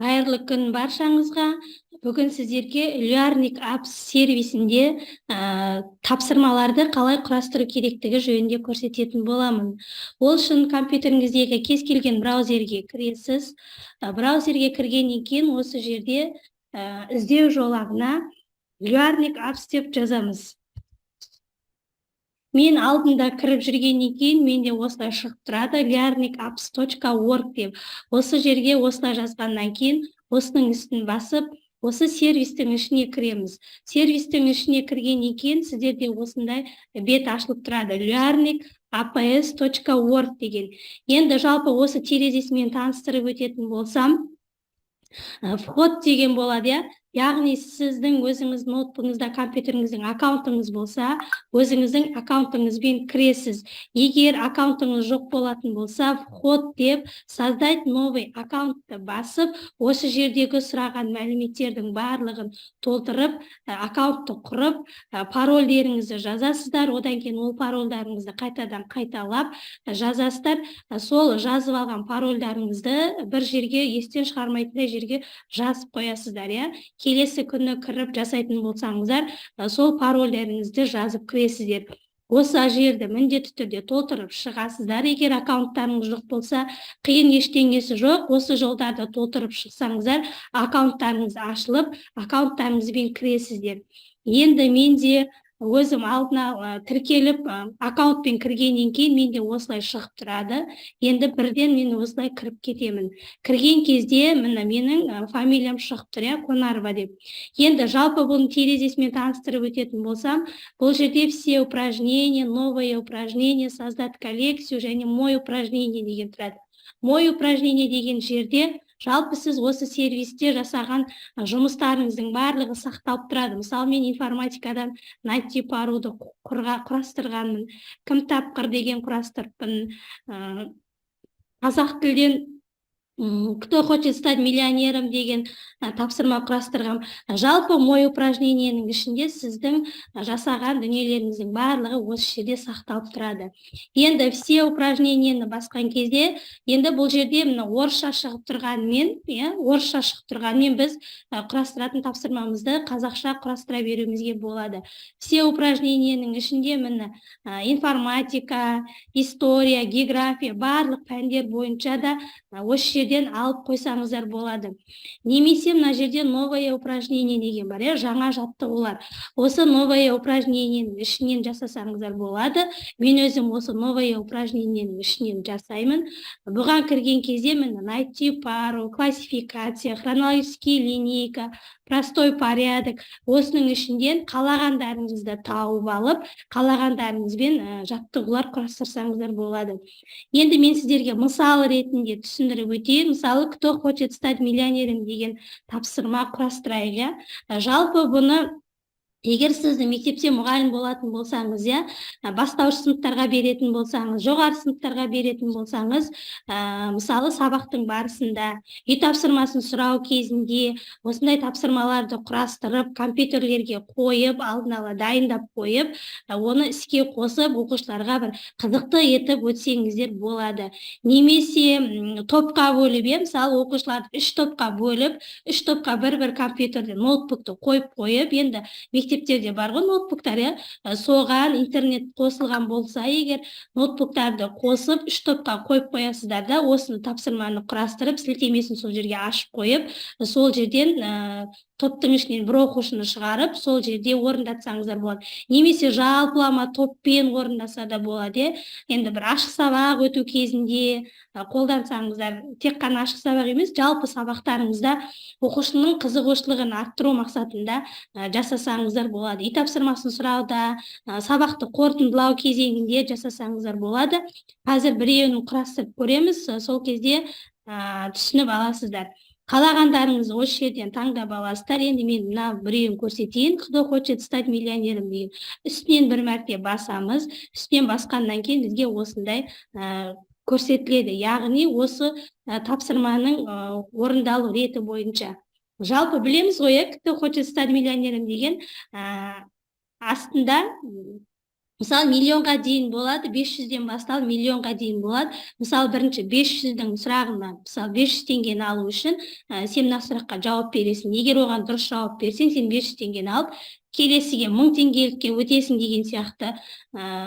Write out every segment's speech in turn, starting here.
Қайырлы күн баршаңызға! Бүгін сіздерге Learning Apps сервисінде тапсырмаларды қалай құрастыру керектігі жөнінде көрсететін боламын. Ол үшін компьютеріңіздегі кез келген браузерге кіресіз. Браузерге кіргеннен кейін осы жерде іздеу жолағына Learning Apps деп жазамыз. Мен алдында кіріп жүргеннен кейін менде осылай шығып тұрады, learningapps.org деп. Осы жерге осылай жазғаннан кейін осының үстін басып, осы сервистің ішіне кіреміз. Сервистің ішіне кіргеннен кейін сіздерде осындай бет ашылып тұрады, learningapps.org деген. Енді жалпы осы терезесімен таныстырып өтетін болсам, вход деген болады, иә, яғни сіздің өзіңіз ноутбугыңызда, компьютеріңіздің аккаунтыңыз болса, өзіңіздің аккаунтыңызбен кіресіз. Егер аккаунтыңыз жоқ болатын болса, вход деп создать новый аккаунтты басып, осы жердегі сұраған мәліметтердің барлығын толтырып, аккаунтты құрып, парольдеріңізді жазасыздар. Одан кейін ол парольдарыңызды қайтадан қайталап жазасыздар. Сол жазып алған парольдарыңызды бір жерге, естен шығармайтындай жерге жазып қоясыздар, иә. Келесі күні кіріп жасайтын болсаңыздар, сол парольдеріңізді жазып кіресіздер. Осы жерді міндетті түрде толтырып шығасыздар. Егер аккаунттарыңыз жоқ болса, қиын ештеңесі жоқ, осы жолдарды толтырып шықсаңыздар, аккаунттарыңыз ашылып, аккаунттарыңызбен кіресіздер. Енді менде өзім алдына тіркеліп, аккаунтпен кіргеннен кейін менде осылай шығып тұрады. Енді бірден мен осылай кіріп кетемін. Кірген кезде міне, менің фамилиям шығып тұр, иә, Конарова деп. Енді жалпы бұның терезесімен таныстырып өтетін болсам, бұл жерде все упражнения, новое упражнение, создать коллекцию және мой упражнение деген тұрады. Мой упражнение деген жерде жалпы сіз осы сервисте жасаған жұмыстарыңыздың барлығы сақталып тұрады. Мысалы, мен информатикадан найти паруды құрастырғанмын, кім тапқыр деген құрастырыппын, қазақ тілден кто хочет стать миллионером деген тапсырма құрастырғам. Жалпы мой упражнениенің ішінде сіздің жасаған дүниелеріңіздің барлығы осы жерде сақталып тұрады. Енді все упражнениені басқан кезде, енді бұл жерде мына орысша шығып тұрғанымен, иә, орысша шығып тұрғанымен, біз құрастыратын тапсырмамызды қазақша құрастыра беруімізге болады. Все упражнениенің ішінде міне, информатика, история, география, барлық пәндер бойынша да осы жерден алып қойсаңыздар болады. Немесе мына жерде новое упражнение деген бар, иә, жаңа жаттығулар. Осы новое упражнениенің ішінен жасасаңыздар болады. Мен өзім осы новое упражнениенің ішінен жасаймын. Бұған кірген кезде міне, найти пару, классификация, хронологический линейка, простой порядок, осының ішінен қалағандарыңызды тауып алып, қалағандарыңызбен жаттығулар құрастырсаңыздар болады. Енді мен сіздерге мысал ретінде түсіндіріп өтейін. Мысалы, кто хочет стать миллионером деген тапсырма құрастырайық, иә. Жалпы бұны егер сіз мектепте мұғалім болатын болсаңыз, иә, бастауыш сыныптарға беретін болсаңыз, жоғары сыныптарға беретін болсаңыз, мысалы, сабақтың барысында үй тапсырмасын сұрау кезінде осындай тапсырмаларды құрастырып, компьютерлерге қойып, алдын ала дайындап қойып, оны іске қосып, оқушыларға бір қызықты етіп өтсеңіздер болады. Немесе топқа бөліп, иә, мысалы, оқушыларды үш топқа бөліп, үш топқа бір бір компьютерде ноутбукты қойып қойып, енді мектептерде бар ғой ноутбуктар, иә, соған интернет қосылған болса егер, ноутбуктарды қосып, үш топқа қойып қоясыздар да, осыны тапсырманы құрастырып, сілтемесін сол жерге ашып қойып, сол жерден топтың ішінен бір оқушыны шығарып, сол жерде орындатсаңыздар болады. Немесе жалпылама топпен орындаса да болады, иә. Енді бір ашық сабақ өту кезінде қолдансаңыздар, тек қана ашық сабақ емес, жалпы сабақтарыңызда оқушының қызығушылығын арттыру мақсатында жасасаңыздар болады. Үй тапсырмасын сұрауда, сабақты қорытындылау кезеңінде жасасаңыздар болады. Қазір біреуін құрастырып көреміз, сол кезде түсініп аласыздар. Қалағандарыңызды осы жерден таңдап аласыздар. Енді мен мына біреуін көрсетейін, кто хочет стать миллионером деген. Үстінен бір мәрте басамыз. Үстінен басқаннан кейін бізге осындай көрсетіледі, яғни осы тапсырманың орындалу реті бойынша. Жалпы білеміз ғой, иә, кто хочет стать миллионером деген астында Мысалы, миллионға дейін болады, 500-ден басталып миллионға дейін болады. Мысалы, бірінші 500-дің сұрағына, мысалы, 500 теңгені алу үшін сен мына сұраққа жауап бересің. Егер оған дұрыс жауап берсең, сен 500 теңгені алып, келесіге 1000 теңгелікке өтесің деген сияқты.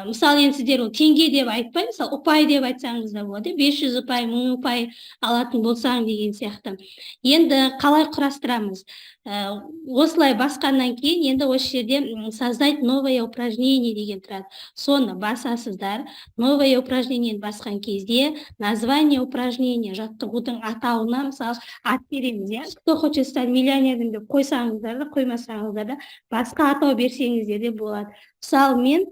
Мысалы, енді сіздер ол теңге деп айтпай, мысалы, ұпай деп айтсаңыз да болады. 500 ұпай, 1000 ұпай алатын болсаң деген сияқты. Енді қалай құрастырамыз? Осылай басқаннан кейін енді осы жерде создать новое упражнение деген тұрады. Соны басасыздар. Новое упражнениені басқан кезде название упражнения, жаттығудың атауына, мысалы, ат береміз, иә? Кто хочет стать миллионером деп қойсаңыздар да, қоймасаңыздар да, басқа атау берсеңіздер де болады. Мысалы, мен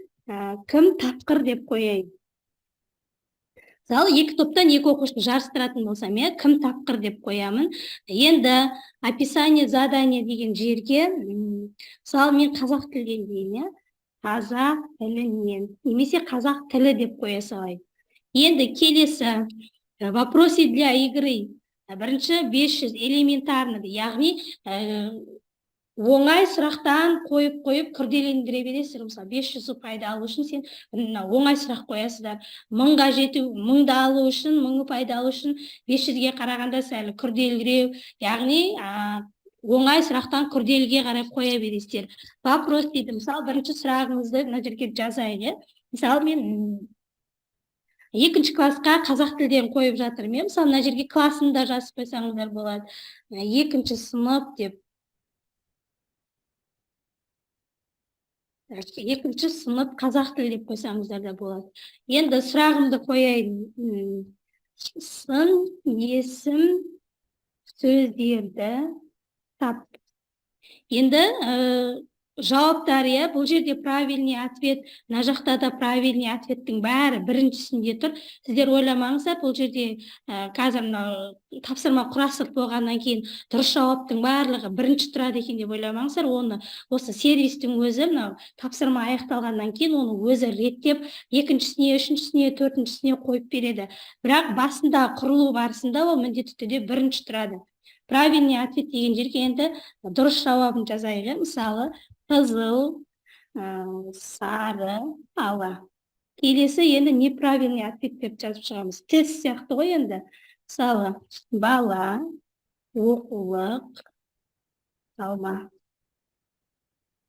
кім тапқыр деп қояйын. Мысалы, екі топтан екі оқушыны жарыстыратын болсам, иә, кім тапқыр деп қоямын. Енді описание задания деген жерге, мысалы, мен қазақ тілден дейін, иә, қазақ тілінен немесе қазақ тілі деп қоя салайын. Енді келесі вопросы для игры. Бірінші 500 элементарно, яғни оңай сұрақтан қойып қойып күрделендіре бересіздер. Мысалы, 500 ұпайды алу үшін сен мына оңай сұрақ қоясыздар. Мыңға жету, мыңды алу үшін, 1000 ұпайды алу үшін 500-ге қарағанда сәл күрделірек, яғни оңай сұрақтан күрделіге қарай қоя бересіздер. Вопрос дейді. Мысалы, бірінші сұрағыңызды мына жерге жазайық, иә. Мысалы, мен екінші классқа қазақ тілден қойып жатырмын, иә. Мысалы, мына жерге классын да жазып қойсаңыздар болады. Екінші сынып деп. Екінші сынып қазақ тілі деп қойсаңыздар да болады. Енді сұрағымды қояйын. Сын есім сөздерді тап. Енді жауаптар, иә, бұл жерде правильный ответ, мына жақта да правильный ответтің бәрі біріншісінде тұр. Сіздер ойламаңыздар, бұл жерде қазір мынау тапсырма құрастырып болғаннан кейін дұрыс жауаптың барлығы бірінші тұрады екен деп ойламаңыздар. Оны осы сервистің өзі мынау тапсырма аяқталғаннан кейін оны өзі реттеп, екіншісіне, үшіншісіне, төртіншісіне қойып береді. Бірақ басында құрылу барысында ол міндетті түрде бірінші тұрады. Правильный ответ деген жерге енді дұрыс жауабын жазайық, иә. Мысалы, қызыл, сары, ала. Келесі енді неправильный ответ деп жазып шығамыз. Тест сияқты ғой енді. Мысалы, бала, оқулық, алма,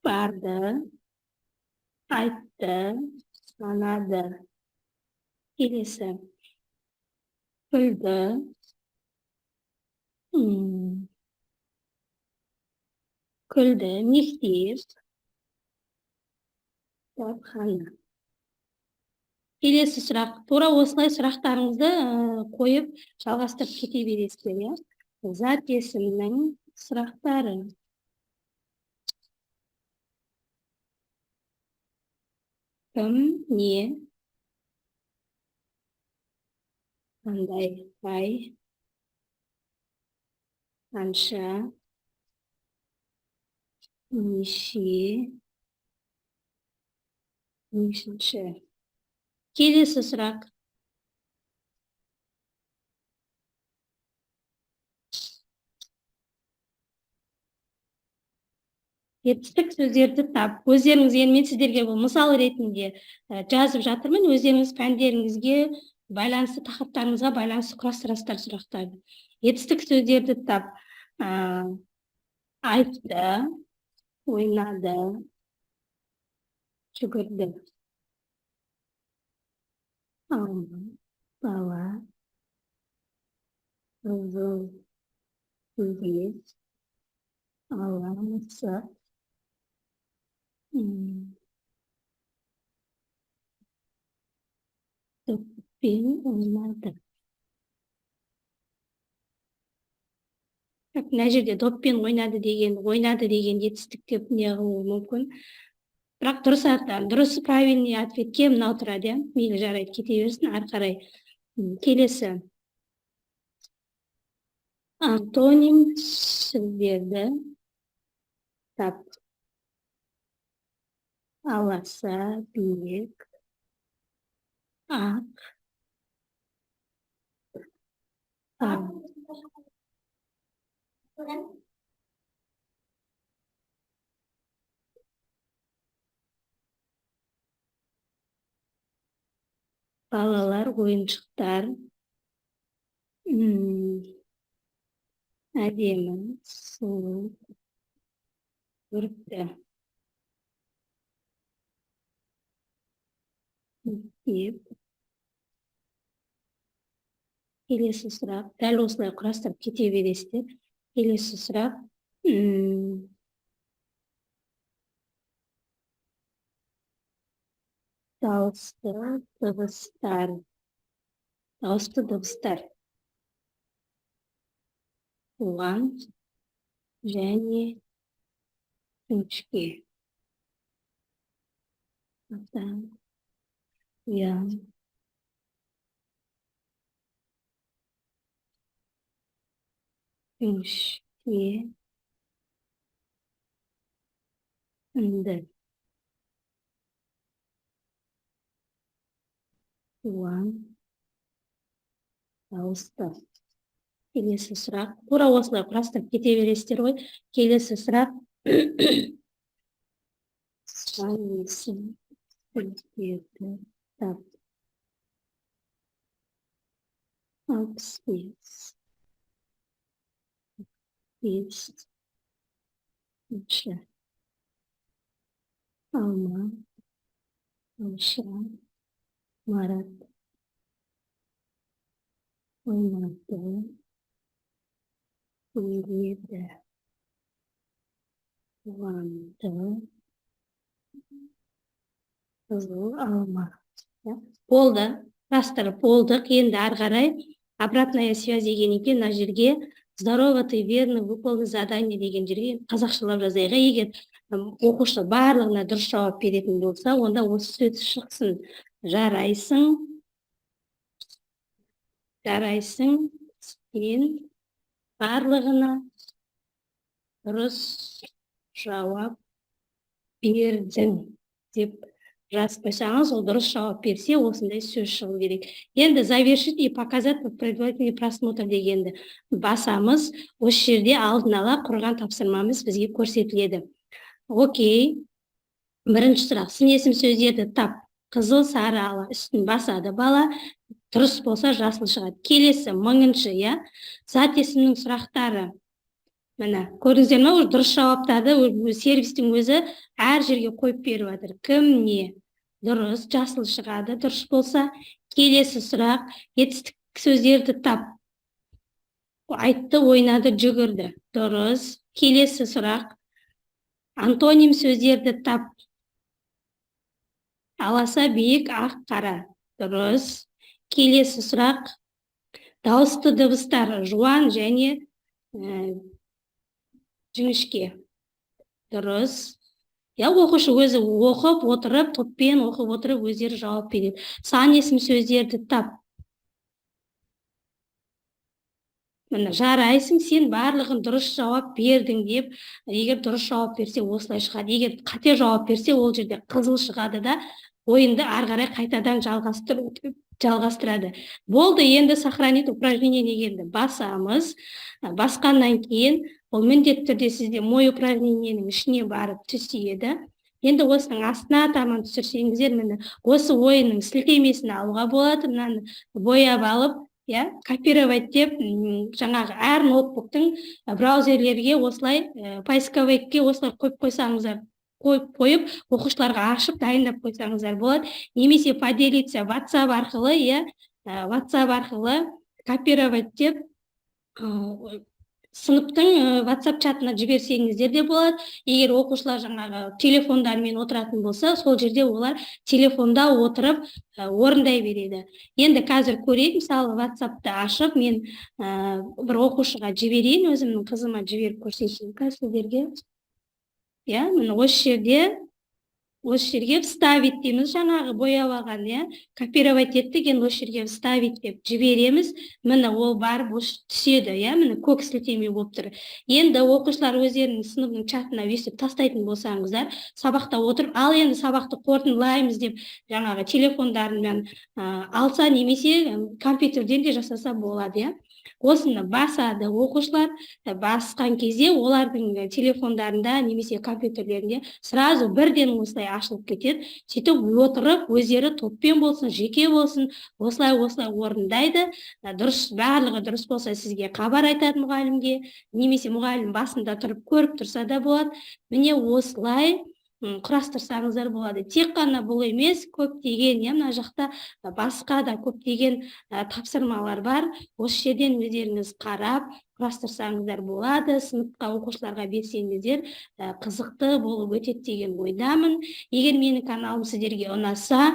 барды, айтты, санады. Келесі күлді, күлді, мектеп, кітапхана. Келесі сұрақ. Тура осылай сұрақтарыңызды қойып жалғастырып кете бересіздер, иә. Зат есімнің сұрақтары. Кім, не, қандай, қай, қанша, неше, нешінші. Келесі сұрақ. Етістік сөздерді тап. Өздеріңіз, енді мен сіздерге бұл мысал ретінде жазып жатырмын, өздеріңіз пәндеріңізге байланысты, тақырыптарыңызға байланысты құрастырасыздар сұрақтарды. Етістік сөздерді тап. Айтты, ойнады, жүгірді. Алма, бала, қызыл, көйлек, ала, мысық. Доппен ойнады. Так, мына жерде доппен ойнады деген, ойнады деген етістік деп не қылуы мүмкін. Бірақ дұрыс аты, дұрыс правильный ответке мынау тұрады, иә. Мейлі, жарайды, кете берсін ары қарай. Келесі. Антоним сөздерді тап. Аласа, биік, ақ, тау. Балалар ойыншықтар әдемі, сұлу, көрікті. Мектеп. Келесі сұрақ. Дәл осылай құрастырып кете бересіздер. Келесі сұрақ. Дауысты дыбыстар. Дауысты дыбыстар. Туған және жіңішке. Атан, ұяң, жіңішке, інді. Туған, дауысты. Келесі сұрақ. Тура осылай құрастырып кете бересіздер ғой. Келесі сұрақ. Сан есім сөздерді тап. 65. 5. 3. Алма. Алша. Марат. Ойнады. Сөйледі. Қуанды. Қызыл алма. Болды. Құрастырып болдық. Енді ары қарай обратная связь деген екен, мына жерге «Здорово, ты верно выполнил задание» деген жерге қазақшалап жазайық. Егер оқушы барлығына дұрыс жауап беретін болса, онда осы сөз шықсын. Жарайсың, жарайсың, сен барлығына дұрыс жауап бердің деп жазып қойсаңыз, ол дұрыс жауап берсе, осындай сөз шығу керек. Енді «Завершить и показать предварительный просмотр» дегенді басамыз. Осы жерде алдын ала құрған тапсырмамыз бізге көрсетіледі. Окей. Бірінші сұрақ. Сын есім сөздерді тап. Қызыл, сары, ала. Үстін басады бала. Дұрыс болса, жасыл шығады. Келесі, 1000-шы, иә. Зат есімнің сұрақтары. Міне, көрдіңіздер ме, уже дұрыс жауаптарды сервистің өзі әр жерге қойып беріп жатыр. Кім, не? Дұрыс, жасыл шығады, дұрыс болса. Келесі сұрақ, етістік сөздерді тап. Айтты, ойнады, жүгірді. Дұрыс. Келесі сұрақ, антоним сөздерді тап. Аласа, биік, ақ, қара. Дұрыс. Келесі сұрақ, дауысты дыбыстар, жуан және жіңішке. Дұрыс. Я, оқушы өзі оқып отырып, топпен оқып отырып, өздері жауап береді. Сан есім сөздерді тап. Міне, жарайсың, сен барлығын дұрыс жауап бердің деп, егер дұрыс жауап берсе, осылай шығады. Егер қате жауап берсе, ол жерде қызыл шығады да, ойынды ары қарай қайтадан жалғастырады. Болды, енді «Сохранить упражнение» дегенді басамыз. Басқаннан кейін ол міндетті түрде сізде «Мой упражнение» нің ішіне барып түседі. Енді осының астына таман түсірсеңіздер, міне, осы ойынның сілтемесін алуға болады. Мынаны бояп алып, иә, копировать деп, жаңағы әр ноутбуктың браузерлерге осылай, поисковик ке осылай қойып қойсаңыздар, қойып қойып, оқушыларға ашып дайындап қойсаңыздар болады. Немесе поделиться WhatsApp арқылы, иә, WhatsApp арқылы копировать деп, сыныптың WhatsApp чатына жіберсеңіздер де болады. Егер оқушылар жаңағы телефондарымен отыратын болса, сол жерде олар телефонда отырып орындай береді. Енді қазір көрейік. Мысалы, WhatsAppты ашып, мен бір оқушыға жіберейін, өзімнің қызыма жіберіп көрсетейін қазір сіздерге. Иә, міне, осы жерге «Вставить» дейміз, жаңағы бояп алған, иә, копировать еттік. Енді осы жерге «Вставить» деп жібереміз. Міне, ол барып осы түседі, иә, міне, көк сілтеме болып тұр. Енді оқушылар өздерінің сыныбының чатына өйстіп тастайтын болсаңыздар, сабақта отырып, ал енді сабақты қорытындылаймыз деп, жаңағы телефондарымен алса немесе компьютерден де жасаса болады, иә. Осыны басады оқушылар. Басқан кезде олардың телефондарында немесе компьютерлерінде сразу бірден осылай ашылып кетеді. Сөйтіп отырып, өздері топпен болсын, жеке болсын, осылай осылай орындайды. Дұрыс, барлығы дұрыс болса, сізге хабар айтады, мұғалімге, немесе мұғалім басында тұрып көріп тұрса да болады. Міне, осылай құрастырсаңыздар болады. Тек қана бұл емес, көптеген, иә, мына жақта басқа да көптеген тапсырмалар бар. Осы жерден өздеріңіз қарап құрастырсаңыздар болады. Сыныпқа, оқушыларға берсеңіздер, қызықты болып өтеді деген ойдамын. Егер менің каналым сіздерге ұнаса,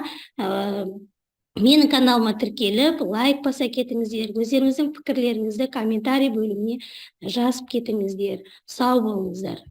менің каналыма тіркеліп, лайк баса кетіңіздер. Өздеріңіздің пікірлеріңізді комментарий бөліміне жазып кетіңіздер. Сау болыңыздар.